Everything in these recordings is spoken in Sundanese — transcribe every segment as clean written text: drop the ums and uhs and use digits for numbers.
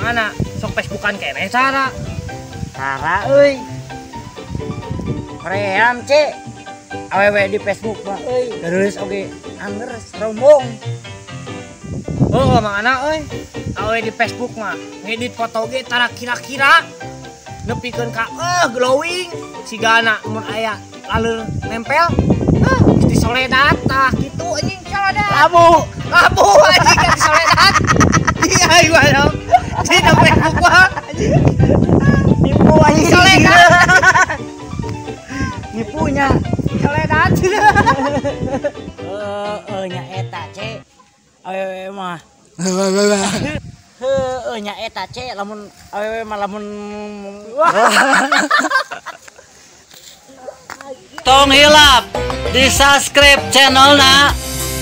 Mangana sok Facebookan keneh cara. Tara euy. Hoream ce. Awewe di Facebook mah euy, gareulis oge anger rombong. Oh, Mangana euy. Awewe di Facebook mah ngedit foto ge tara kira-kira nepikeun ka glowing sigana mun aya laleur nempel. Hah, geus disoledat tah kitu anjing soledat. Labu, labu anjing kan disoledat. Iya, ieu mah. Di Facebook mah anjing. Nipu anjing soledat. Nipunya soledat. Heeh nya eta ce. Awewe mah. Heueuh nya eta ce lamun awewe mah lamun tong hilap di subscribe channelna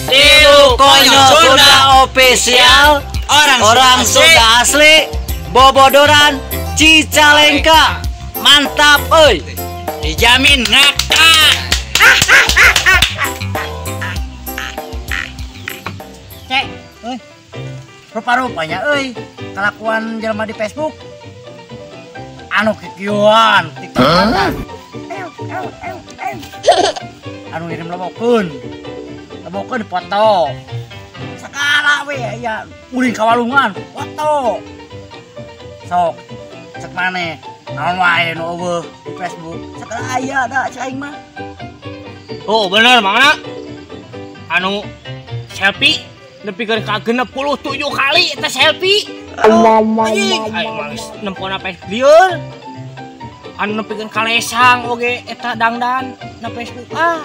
Tilu Konyol Sunda Official, orang Sunda asli Bobodoran Cicalengka. Mantap euy, dijamin ngakak. Cek euy, rupa-rupanya euy kelakuan jelema di Facebook anu kikieuan tiktokan. Anu ngirim lebokeun. Lebokeun foto. Segala we aya ulin ka walungan foto. Sok cek maneh naon wae nu eueuh di Facebook. Segala aya da cek aing mah. Oh, bener Mangana. Anu selfie nepikeun ka 67 kali eta selfie. Anjing, aing mah geus nempona Facebook lieur. Anu nepikeun ka lesang oge eta dangdan na Facebook. Ah,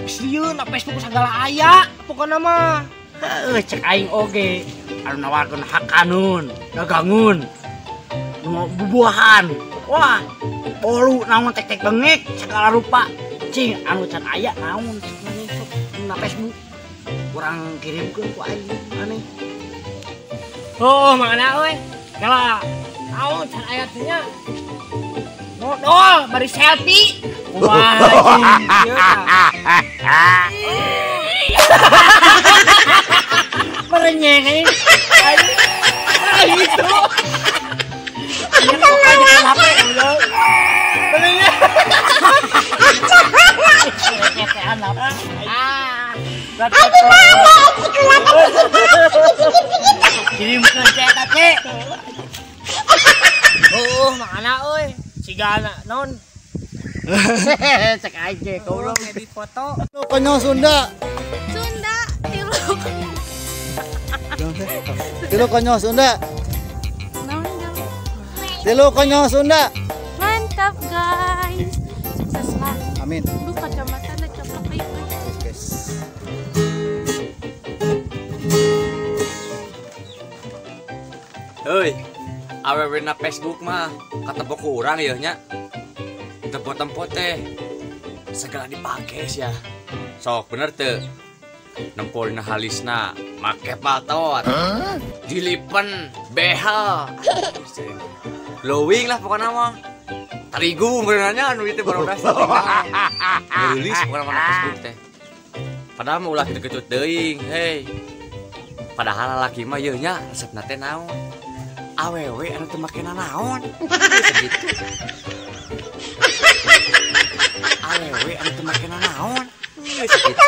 geus lieur na Facebook sagala aya pokona mah. Heuh, cek aing oge anu nawarkeun hak kanun, dagangun, nu bubuahan. Wah, bolu naon tek-tek bengek segala rupa. Cing anu can aya naon cek maneh sok na Facebook. Urang kirimkeun ku aing maneh. Oh, Mangana euy. Kala naon can aya teh nya. Modal bari selfie. Wah, anjing. Merenyeng anjing. Gitu. Kirimkeun ce eta ce. Oh, Mangana euy. Sigana naon? Cek aing ge goblok edit foto. Konyol Sunda. Sunda tilu. Tilu konyol Sunda. Tilu konyol Sunda. Mantap guys. Sukses lah. Amin. Lu kacamata na coplok kayak guys. Heuy, awewe na Facebook mah katepok ku urang yeuh nya. Tempo-tempo teh segala dipake sia. Sok bener teu? Nempolna halisna make paltot. Dilipen behel. Glowing lah pokokna mah. Tarigu benernya anu ieu teh barudak. Geulis pokokna mah Facebook teh. Padahal mah ulah kitu-kitu teuing, hei. Padahal lalaki mah yeuh nya resepna teh naon? Awewe anu teu make naon. Segitu. Awewe anu teu make naon. Segitu.